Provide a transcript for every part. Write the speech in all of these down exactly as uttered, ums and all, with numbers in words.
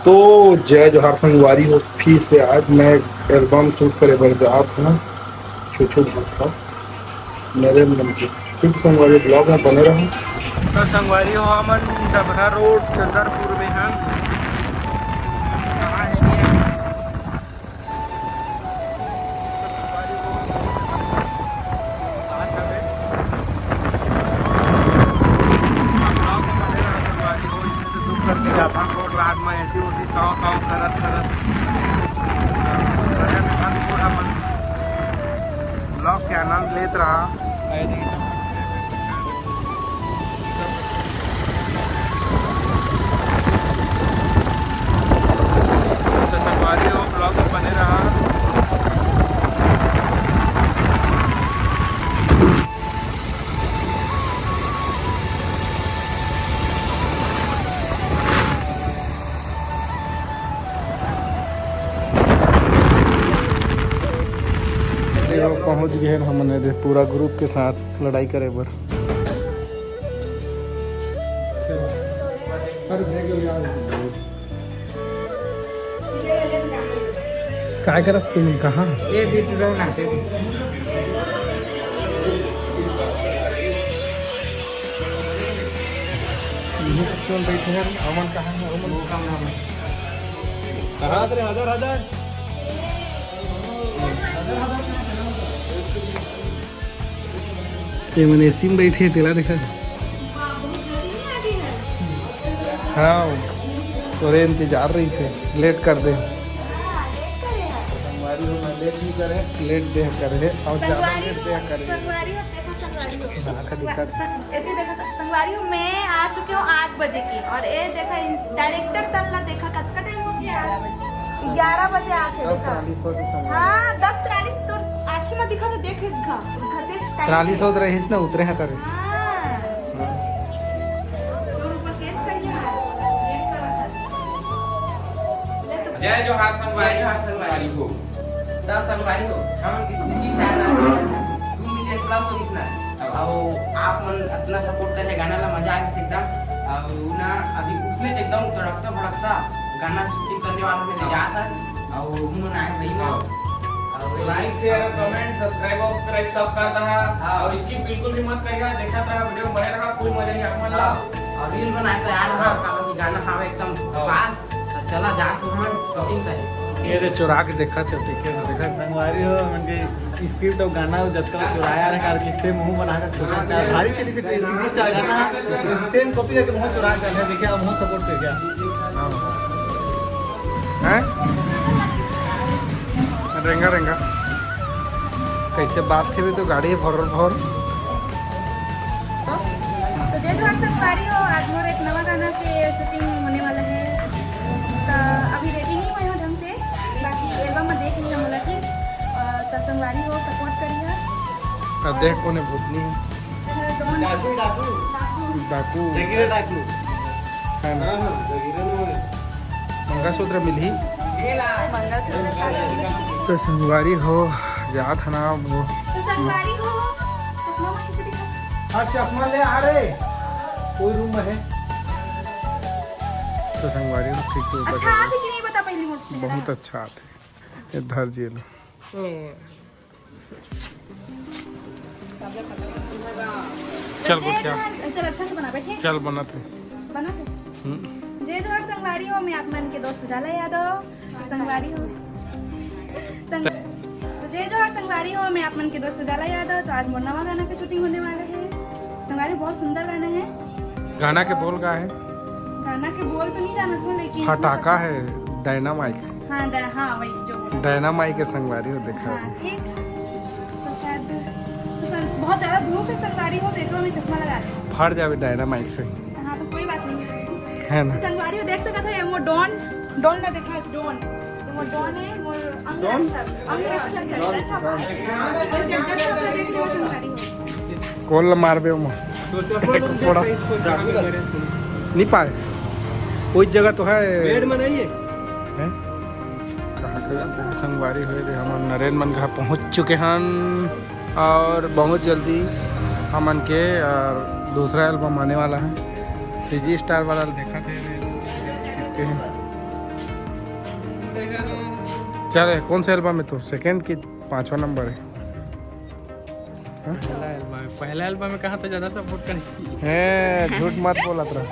तो जय जोहार संगवारी हो, फिर से आज मैं एल्बम शूट करे बर जात हूँ। छुछू भाखा नरेंद्र मंत्री। फिर संगवारी, ब्लॉग में बने रहो। तो संगवारी हो, हमन डबरा रोड चंदरपुर में हन। कहाँ है ये? ब्लॉग के आनंद लेत रहा। तो संगवारी हो, ब्लॉग में बने रहा। देखो, पहुंच गए हमन एदे पूरा ग्रुप के साथ लड़ाई करे बर। काय करत तुम, कहाँ? ये भी टूटा ना चाहिए। ये तो बैठे हैं, अमन कहाँ है? अमन वो काम ना बने। कहाँ रे? हजार, हजार। ये मन एसी में बैठे हे, तेला देखा। हाँ, तोरे इंतजार रहिसे, लेट कर दे। संगवारी हो, मैं लेट नहीं करे। लेट दे करे, और ज्यादा संगवारी लेट हो, दे करे। संगवारी हो, देखो संगवारी हो। आँख दिखा। ऐसे देखो, संगवारी हो, मैं आ चुकी हूँ आठ बजे की, और ये देखा, डायरेक्टर सर ला देखा, कतका टाइम हो गया? ग्यारह बजे आके दस देखा। चालीस हो से संगवारी। हाँ, दस चालीस तो आँखी में दिखा तो देख, दिखा, दिखा, देख, टाइम। चालीस होत रहिस ना, उतरे हैं तारे। हाँ। हाँ। जय जोहार संगवारी। जय जोहार संगवारी। हो। त संगवारी हो, हम किसी की चार रात में दो मिलियन प्लस हो गइस ना। अब आओ, आप मन इतना सपोर्ट करे, गाना ला मजा आ गइस एकदम। और ना, अभी उसमें से एकदम तड़कता भड़कता गाना शूटिंग करने वाला में ले जात है। और उन्होंने आए भाई ना। हाँ। और लाइक, शेयर, कमेंट, सब्सक्राइब, सब्सक्राइब सब करता है। हाँ। और इसकी बिल्कुल भी मत करिए, देखा था वीडियो में बने रहा, फुल मजा ही आप मन ला। हाँ। और रील बनाए तो यार, हाँ। हाँ, गाना खावे एकदम हाँ। पास। तो चला जा, तू हमन शूटिंग करे। ये दे चुरा के देखा थे, ठीक है, देखा। संगवारी हो, मन के स्क्रिप्ट और गाना वो जतका चुराया रहे, कार के सेम मुंह बना के चुरा के, भारी चली से सीजी स्टार गाना, सेम कॉपी करके बहुत चुरा के है, देखिए, आप बहुत सपोर्ट कर क्या। हाँ। हैं? रेंगा, रेंगा। कैसे बात खेले तो गाड़ी है, भर, भर। तो जय जोहार संगवारी हो, आज मोर एक नवा गाना के शूटिंग होने वाला है। तो अभी रेडी नहीं हुए हो ढंग से, बाकी एल्बम में देख लिया मोला, ठीक। और तो संगवारी हो, सपोर्ट करिए। अब देख, कोने भूतनी है। डाकू, डाकू। डाकू। डाकू। जगीरा डाकू। है ना? हाँ, हाँ, जगीरा ना है। मंगलसूत्र मिलही। मंगलसूत्र का तो संगवारी हो, जात है ना वो। तो संगवारी हो, चश्मा मार के दिखा। हाँ, चश्मा ले आ रे। कोई रूम में है। तो संगवारी हो, ठीक से ऊपर अच्छा चढ़ो। आते कि नहीं बता पहली मोड़ से। बहुत अच्छा आते। ये धर जी लो। चल, जय गुड़िया। जोहार, चल, अच्छा से बना, बैठे। चल, बना थे। बना थे। हम्म। जय जोहार संगवारी हो, मैं आप मन के दोस्त जाला यादव। संगवारी हो। संग-, तो जय जोहार संगवारी हो, मैं आप मन के दोस्त जाला यादव। तो आज मोर नवा गाना के शूटिंग होने वाला है। संगवारी, बहुत सुंदर गाना है। गाना के बोल का है? गाना के बोल तो नहीं जानत हूँ, लेकिन फटाका है, डायनामाइट। हाँ, डा-, हाँ, वही जो बोला। डायनामाइट के संगवारी हो, देखा हाँ, अभी। ठीक। तो शायद, तो सं-, बहुत ज्यादा धूप है संगवारी हो, तो एकरो में चश्मा लगा ले। फाड़ जावे डायनामाइट से। हाँ, तो कोई बात नहीं। है ना? तो संगवारी हो, देख सकत है, ये मोर डॉन, डॉन ना देखा, डॉन। तो मोर डॉन है, मोर अंग डॉन? रक्षक, अंग रक्षक करता है, छापा। जब, जब छापा देख लियो संगवारी हो। कौन ला मारबे ओमा? तो चश्मा एक तो थोड़ा। इसको जाके करे। नहीं पाए, कोई जगह तो है। बेड में नहीं है। हैं? कहाँ के संगवारी हुए रे, हम नरेन मन घर पहुँच चुके हन और बहुत जल्दी हमन के, अ, दूसरा एल्बम आने वाला है। सीजी स्टार वाला देखा थे, देखते हैं। चल, कौन सा एल्बम है तो, सेकंड की पांचवा नंबर है? हाँ? पहला एल्बम है, पहला एल्बम में कहा तो ज्यादा सपोर्ट करें। है, झूठ मत बोलत रह।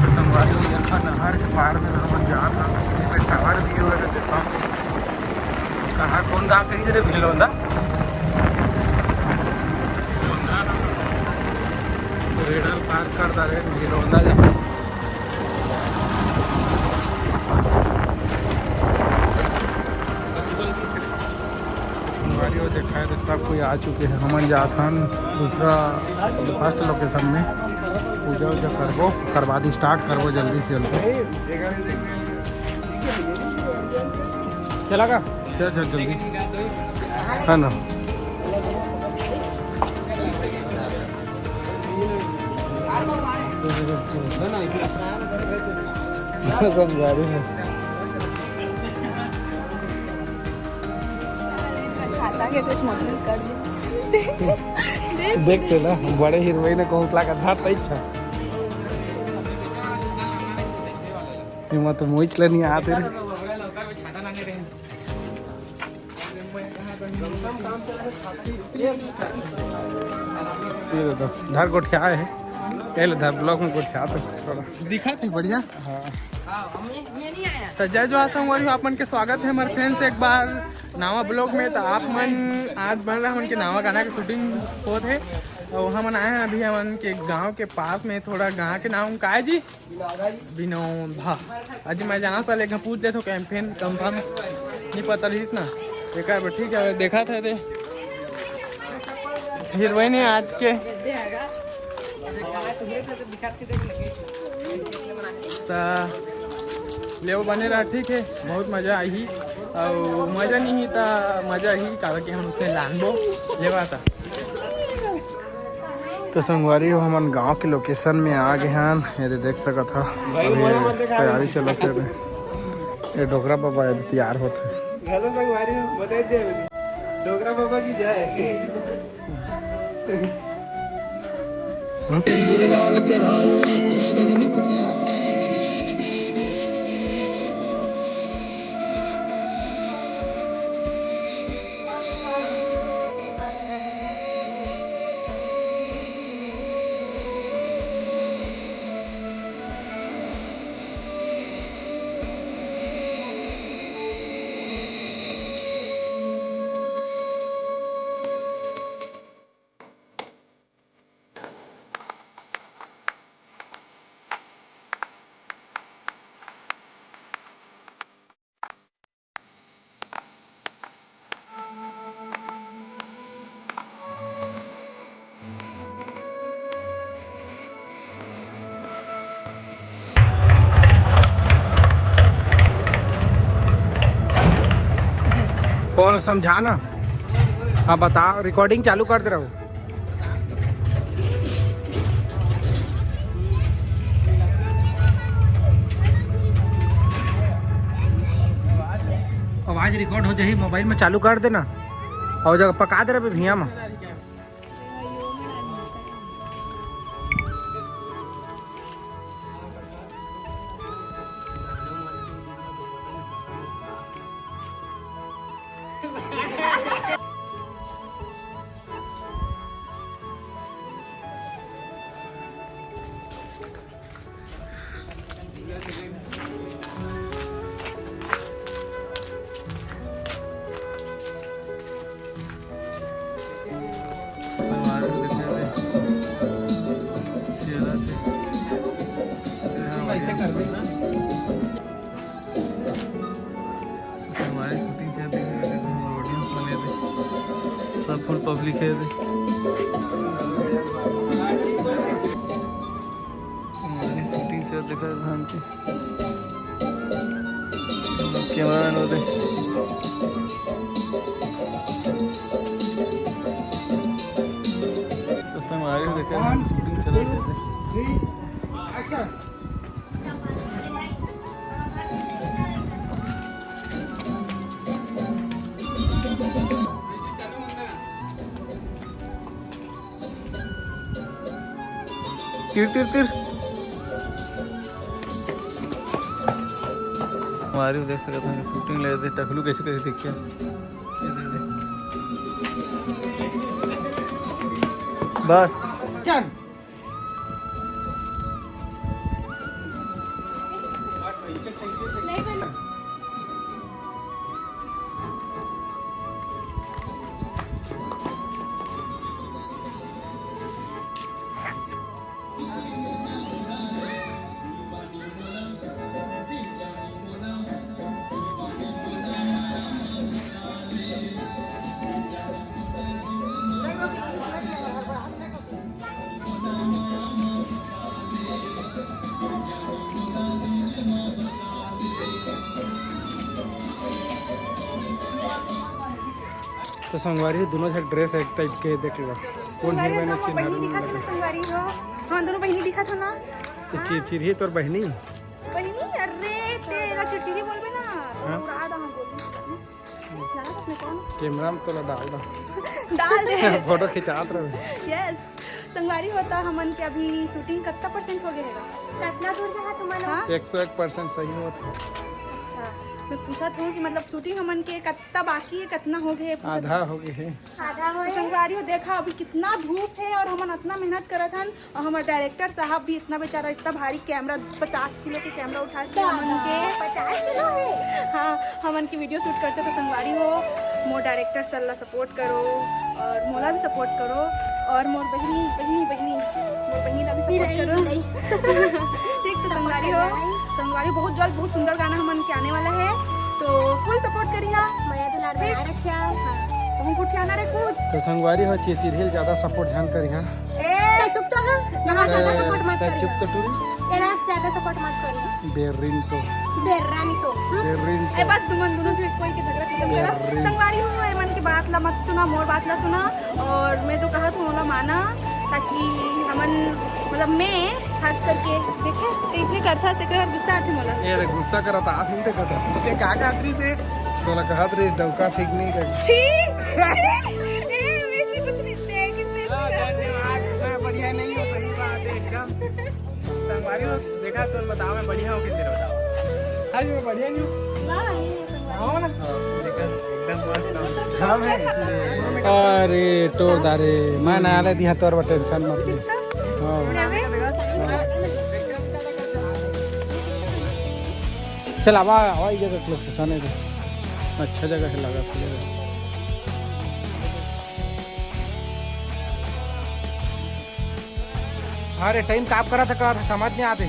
संगवारी हो, देखा नहर के पार में हमन जात हन, इसमें टावर भी होए, देखा कहाँ, कौन गाँव कही रे, भिलौंदा। रेडर पार कर डारे, भिलौंदा जा। हमारी ओर देखा है तो सब कोई आ चुके हैं। हमन जात हन दूसरा, फर्स्ट लोकेशन में पूजा उजा करबो, ओकर बाद स्टार्ट करबो जल्दी से जल्दी। चला का? चल, चल, जल्दी। है ना? संगवारी हो। छाता के कुछ मम्मी कर दी। देख। देख ते ना, बड़े हीरोइन ने कहूँ ला का धर तई छा। ये मत मोइच ले नहीं आते रे। ये दे दो, धर गोठिया है। ये ले धर, ब्लॉग में गोठिया तो थोड़ा दिखा थे बढ़िया। हाँ। तो जय जोहार संगवारी हो, आप मन के स्वागत है हमारे फ्रेंड्स एक बार नवा ब्लॉग में। तो आप मन आज बन रहा हमन के नवा गाना के शूटिंग होत है। और हमन आए हैं अभी हमन के गांव के पास में, थोड़ा गांव के नाम का है जी? विनोदा। आज मैं जाना था लेकिन पूछ लेथो, कैंपेन कंफर्म नहीं पता रहीस ना, एकर बर ठीक है। देखा था दे हीरोइन है आज के। त लेव बने रहा, ठीक है, बहुत मजा आही। और मजा नहीं ही त मजा ही, काबर कि हम उसने लानबो लेवा था। तो संगवारी हो, हमन गांव के लोकेशन में आ गए हन। ये दे देख सकत हा, भाई, अभी मोला मत देखा। तैयारी चलत हे। ये डोकरा बाबा ये दे तैयार होत हे। हेलो संगवारी हो, बता दे डोकरा बाबा की जय। कौन समझा ना? हाँ, बताओ, रिकॉर्डिंग चालू कर दे रहा हूँ। आवाज रिकॉर्ड हो जाही, मोबाइल में चालू कर देना। और जगह पका दे रहे भैया में। हमारे शूटिंग से देख रहे हैं, हमारे ऑडियंस बने थे, सब फुल पब्लिक है थे। हमारे शूटिंग से देखा धान के कैमरामैन होते। तो संगवारी हो देखा धान की शूटिंग चला रहे थे। तिर तिर तिर। हमारी देख सकत हन, शूटिंग ले दे, टकलू कैसे कैसे देखिए। बस। चल। तो संगवारी हो, दोनों झन ड्रेस एक टाइप के देख लो। कौन संगवारी हो, हीरोइन तो हमर बहिनी दिखत हे ना संगवारी हो। हाँ, दोनों बहिनी दिखत हो ना। ये चिरचिर ही तोर बहिनी। बहिनी, अरे तेरा चिरचिरी बोलबे ना। हाँ। उड़ा दा हम बोल। कैमरा में तोला डाल दा। डाल दे। फोटो खिंचात रहे। यस। संगवारी हो, त हमन के अभी शूटिंग कत्ता परसेंट हो गए हेगा? कतना दूर जहाँ तुमन? हाँ? एक सौ एक परसेंट सही होत हे। अच्छा, मैं पूछत हूँ कि मतलब शूटिंग हमन के कत्ता बाकी है, कतना हो गए है, पूछत आधा हूँ। हो गए है। आधा हो तो गए। संगवारी हो, देखा अभी कितना धूप है और हमन इतना मेहनत करत हन और हमार डायरेक्टर साहब भी इतना बेचारा, इतना भारी कैमरा, पचास किलो के कैमरा उठा के हमन के पचास किलो है। हाँ, हमन के वीडियो शूट करते तो संगवारी हो, मोर डायरेक्टर सर ला सपोर्ट करो और मोला भी सपोर्ट करो और मोर बहिनी, बहिनी, बहिनी, मोर बहिनी ला भी सपोर्ट करो। ठीक तो संगवारी हो, संगवारी बहुत जल्द बहुत सुंदर गाना हमन के आने वाला है, तो फुल सपोर्ट करिहा। मया दुलार बना रखिया। हाँ, तुम कुछ आना रे कुछ। तो संगवारी हो, चिरचिर हिल ज्यादा सपोर्ट ध्यान करिहा। ए, चुप तो रह। यहाँ ज्यादा सपोर्ट मत करिहा। चुप तो टूरी। एरा ज्यादा सपोर्ट मत करिहा। बेर्रिन तो। बेर्रानी तो। हम्म? बेर्रिन ए, तो। बस तुमन दोनों जो कोई के झगड़ा खत्म करा। बेर्रिन। संगवारी हो, एमन के बात ला मत सुना, मोर बात ला सुना। और मैं जो कहा था, ओला माना, ताकि हमन, मतलब, मैं खास करके, देखे, तो इतने करथा से कर गुस्सा आथे मोला। ये रे, गुस्सा करत आथे, ते कहत। ते का कहत रही से? तोला कहत रही, डौका ठीक नहीं कर। छी, छी, ए, वैसे कुछ नहीं, ते कितने हाँ, धन्यवाद, मैं बढ़िया नहीं हूँ, सही बात है एकदम। संगवारी हो, देखा तो बताओ, मैं बढ़िया हूँ कि तेरा बताओ। आज मैं बढ़िया नहीं हूँ। वाह, ये नहीं है संगवारी। हाँ ना? हाँ, देखा, एकदम मस्त हूँ। हाँ, मैं अरे, टोर दारे, मैं नया ले दिया तोर बर, टेंशन मत ले। हाँ। अरे, चल, आवा, आवा, ये जगह लोकेशन है, अच्छा जगह है, लगा था। अरे, टाइम काप करा था, करा था, समझ नहीं आते।